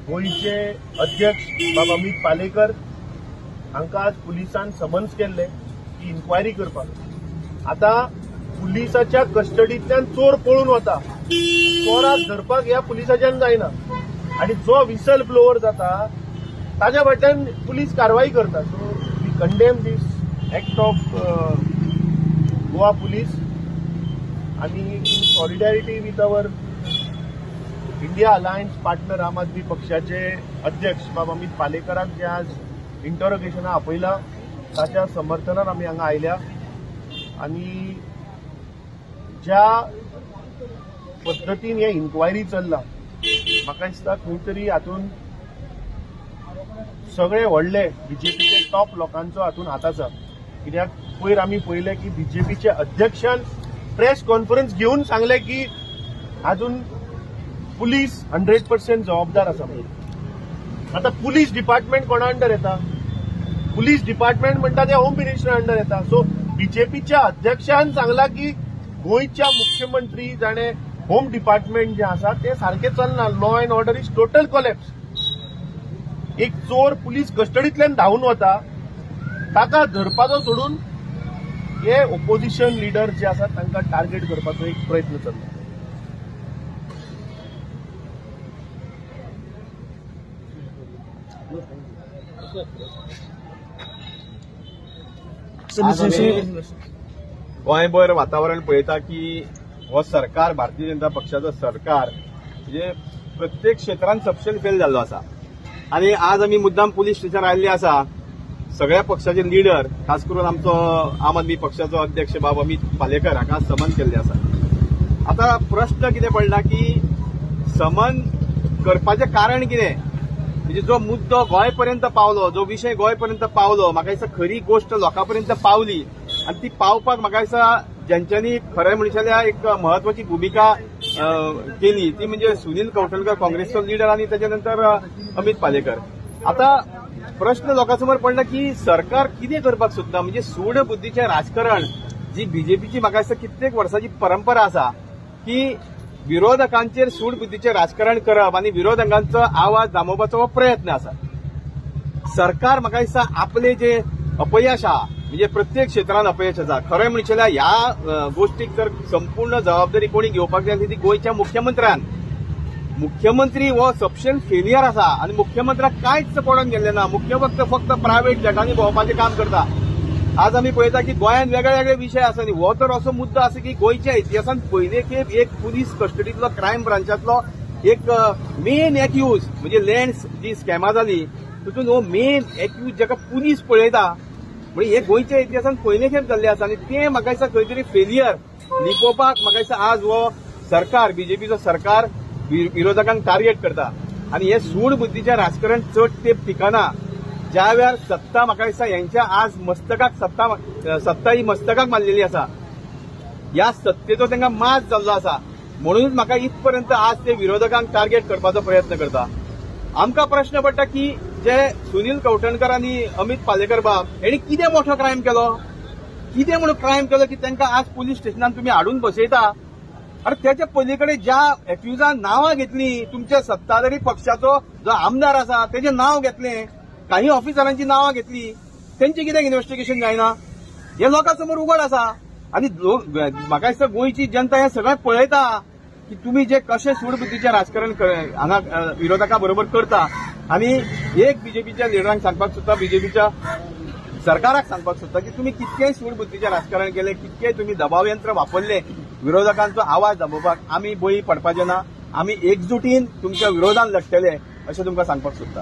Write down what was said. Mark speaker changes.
Speaker 1: गोंयचे अध्यक्ष बाब अमित पालेकर हांकां आज पुलिसान समन्स केल्ले की इन्क्वायरी करपाक. आतां पुलिसाच्या कस्टडींतल्यान चोर पळून वता, चोराक धरपाक ह्या पुलिसाच्यान जायना आनी जो विसल ब्लोवर जाता ताज्या फाटल्यान पुलीस कारवाई करता. So we condemn this act of Goa police आनी in solidarity with our India alliance partner Aam Aadmi पक्षाचे अध्यक्ष बाब अमित पालेकराक जे आज इंटरोगेशना आपयला ताच्या समर्थनान आमी हांगा आयल्या आनी ज्या पद्दतीन हे इन्क्वायरी चल्ला म्हाका दिसता खंय तरी हातून सगळे व्हडले बीजेपीचे टॉप लोकांचो हातून हात आसा. कित्याक पयर आमी पळयलें की बीजेपीचे अध्यक्षान प्रेस कॉन्फरन्स घेवन सांगलें की अजून पुलीस 100% जबाबदार आसा. आतां पुलीस डिपार्टमेंट कोणा अंडर येता? पुलीस डिपार्टमेंट म्हणटा ते होम मिनिस्टर अंडर येता. सो बीजेपीच्या अध्यक्षान सांगला की गोंयच्या मुख्यमंत्री जाणे होम डिपार्टमेंट जे आसा ते सारकें चलना, law and order is total collapse. एक चोर पुलीस कस्टडींतल्यान धांवून वता, ताका धरपाचो सोडून हे ओपोजिशन लिडर जे आसात तांकां टार्गेट करपाचो एक प्रयत्न चल्ला.
Speaker 2: गोंयभर वातावरण पळयता की हो सरकार, भारतीय जनता पक्षाचो सरकार म्हणजे प्रत्येक क्षेत्रान सपशेल फेल जाल्लो आसा. आनी आज आमी मुद्दाम पुलीस स्टेशनार आयिल्ले आसा. सगळ्या पक्षाचे लिडर, खास करून आमचो आम आदमी पक्षाचो अध्यक्ष बाब अमित पालेकर हाका समन केल्ले आसा. आतां प्रश्न कितें पडला की समन करपाचें कारण कितें? म्हणजे जो मुद्दो गोंय पर्यंत पावलो, जो विशय गोंय पर्यंत पावलो, म्हाका दिसता खरी गोश्ट लोकां पर्यंत पावली आनी ती पावपाक म्हाका दिसता ज्यांच्यांनी खरें म्हणशाल्या एक म्हत्वाची भुमिका केली ती म्हणजे सुनील कवठणकर काँग्रेसचो लिडर आनी ताच्या नंतर अमित पालेकर. आतां प्रश्न लोकां समोर पडला की सरकार कितें करपाक सोदता? म्हणजे सूड बुद्धीचें राजकारण जी बीजेपीची म्हाका दिसता कित्येक वर्सांची परंपरा आसा की विरोधकांचेर सूड बुद्धीचें राजकारण करप आनी विरोधकांचो आवाज दामोवपाचो हो प्रयत्न आसा. सरकार म्हाका दिसता आपले जे अपयश आहा, म्हणजे प्रत्येक क्षेत्रान अपयश आसा. खरें म्हणशाल्या ह्या गोष्टीक तर संपूर्ण जबाबदारी कोणी घेवपाक जाय ती गोंयच्या मुख्यमंत्र्यान. मुख्यमंत्री हो सपशेल फेलियर आसा आनी मुख्यमंत्र्याक कांयच पडोन गेल्लें ना. मुख्यमंत्री फक्त प्रायव्हेट जेटांनी भोंवपाचें काम करता. आज आमी पळयता की गोंयांत वेगळे वेगळे विशय आसा न्ही, हो तर असो मुद्दो आसा की गोंयच्या इतिहासांत पयले खेप एक पुलीस कस्टडींतलो क्रायम ब्रांचांतलो एक मेन एक्यूज म्हणजे लँड जी स्कॅमा जाली तितून हो मेन एक्यूज जाका पुलीस पळयता म्हणजे हे गोंयच्या इतिहासांत पयले खेप जाल्ले आसा. आनी तें म्हाका दिसता खंय तरी फेलियर लिपोवपाक म्हाका दिसता आज हो सरकार, बीजेपीचो सरकार विरोधकांक टार्गेट करता. आनी हे सूड बुद्धीचें राजकारण चड तेंप टिकना. ज्या वेळार सत्ता म्हाका दिसता हेंच्या आज मस्तकाक सत्ता ही मस्तकाक मारलेली आसा, ह्या सत्तेचो तांकां माज जाल्लो आसा. म्हणूनच म्हाका इतपर्यंत आज ते विरोधकांक टार्गेट करपाचो प्रयत्न करता. आमकां प्रश्न पडटा की जे सुनील कवठणकर आनी अमित पालेकर बाब हेणी कितें मोठो क्रायम केलो, कितें म्हणून क्रायम केलो की तांकां आज पुलीस स्टेशनान तुमी हाडून बसयता? अरे त्याच्या पलीकडे ज्या एक्युजान नांवां घेतली, तुमच्या सत्ताधारी पक्षाचो जो आमदार आसा तेजें नांव घेतलें, काही ऑफिसरांची नांवां घेतली, तेंचें कित्याक इन्व्हेस्टिगेशन जायना? हे लोकां समोर उगड आसा. आनी म्हाका दिसता गोंयची जनता हें सगळें पळयता की तुमी जे कशें सूडबुद्धीचें राजकारण हांगा विरोधकां बरोबर करता. आनी एक बीजेपीच्या लिडरांक सांगपाक सोदता, बीजेपीच्या सरकाराक सांगपाक सोदता की तुमी कितकेय सूडबुद्धीचें राजकारण केलें, कितकेय तुमी दबाव यंत्र वापरले विरोधकांचो आवाज दामोवपाक, आमी बळी पडपाचे ना, आमी एकजुटीन तुमच्या विरोधान लढटले अशें तुमकां सांगपाक सोदता.